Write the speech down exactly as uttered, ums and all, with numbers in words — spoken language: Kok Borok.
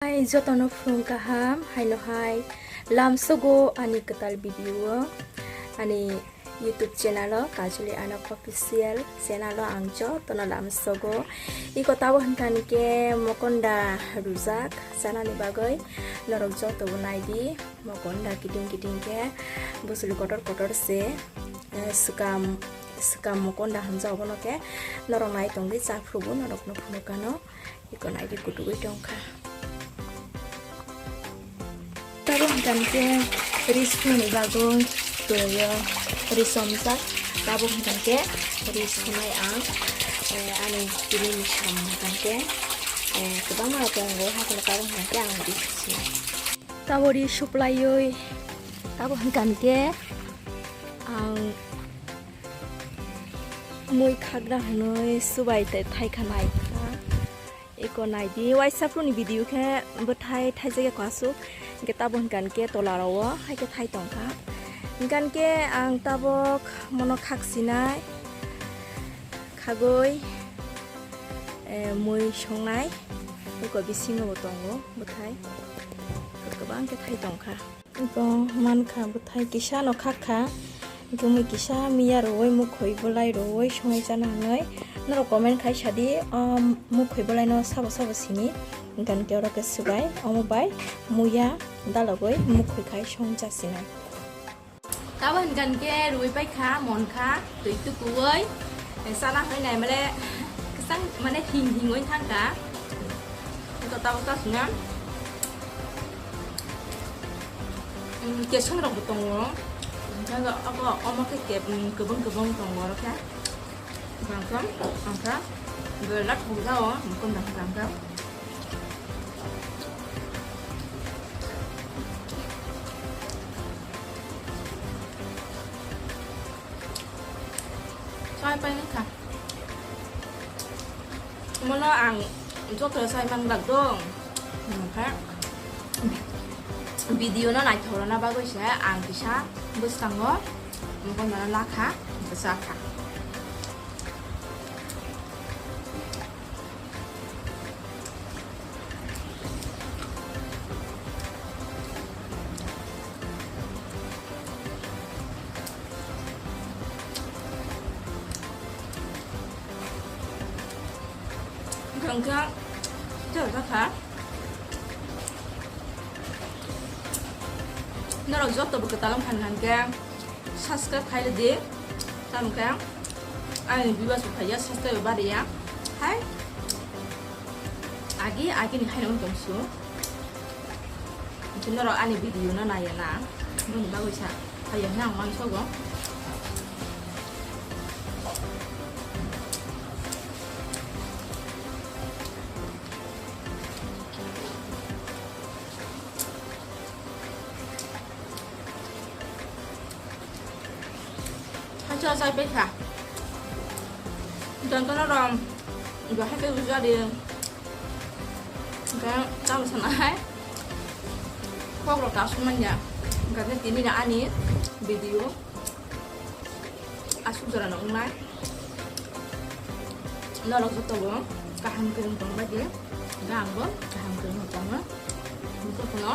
Hai jotono phung kaham, haino hai lamsogo ani kwtal video o, ani YouTube channel o, Kajoli Anok Official channel o ang jotono lamsogo. Iko tabo hwnkha hwnkhe mokonda rujak chanani bagwi norok jotobo naidi, mokonda kiting kiting khe bwswli kotor kotor se, eh, swkam, swkam mokonda hamjak obono khe norok nai tongdi, cha phuru bo norokno phunukano. Iko naidi kutugwi tongkha. Tabo hwnkha hwnkhe ri sumani bagwi twiyo ri somjak. Tabo hwnkha hwnkhe ri sumai ang, eh, ani tini ni sam hwnkha hwnkhe, eh, kwbangma tongo, haikhe tabo hwnkha hwnkhe ang ri susinai. Tabo ri suplaiwi tabo hwnkha hwnkhe ang mui khagra hwnwi subai tei thaikha naikha. Eko naidi, waisa phuruni video khe bwthai thaijak ya aswk, hwnkhe tabo hwnkha hwnkhe tola rao hai khe thai tongkha. Hwnkha hwnkhe ang tabok mono khaksinai, khagwi, eh, mui songnai, eko bisingo bo tongo bwthai, kwbang khe thai tongkha. Eko mankha bwthai kisa no khakha, hwnkhe mui kisa miya rwui mukhui bwlai rwui songwi chana hwnwi norok comment khai sadi, o mukhui bwlai no sabo sabo sini, hwnkhe oro khe swbai omo bai muya dalogwi mukhui khai song chasinai. Tabo hwnkha hwnkhe rwui paikha, monkha, twi tukuui, chana hwnwi nai male kwchang mane hing hingwi thangkha. Eko tabok ta swnam. Mm, kesong rok bo tongo. Hwnkhe abo, omo khe keb-, mm, kwbang kwbang tongo oro khe. Bangkha, bangkha. Bwla thok jao, mukon bangkha, bangkha. Chai pai kha. Mono ang joto sai man bak dong. Hwnkhe video no naithok rwna bagwi se ang kisa bwskango mokol mano lakha, bwsa kha. Hwnkhe, tei jakha. Norok joto bo kwtal wngkha hwnkhe subscribe khai rwdi. Tamo khe ani viewers bo phaiya, subscribe bo bariya. Hai. Agi, agi ni haino wng tong su. Norok ani video no naiya na, boni bagwi sa phaiya hwnwi ang uansogo. Hacha chai pai kha. Don kono rom. Iba hai khe uja de. Hwnkhe tamo sanai. Kok rok ta sung manya. Hwnkhe tini ani video aswk jora no wngnai. Norok joto bo kaham kwrwng tong bai di. Hwnkhe ang bo kaham kwrwng tongo. Joto no